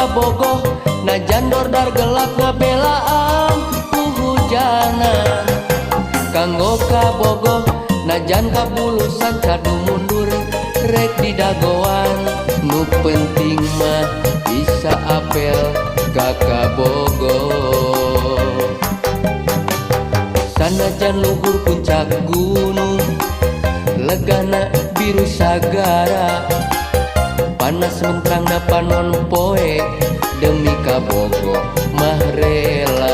kabogoh, najan dordar gelap ngabelaan ku hujanan. Kanggo kabogoh, najan kabulusan kadu mundur rek didagoan. Nu penting mah bisa apel ka kabogoh. Sanajan luhur puncak gunung, legana biru sagara, panas mentrangna panon poe, demi kabogoh mah rela.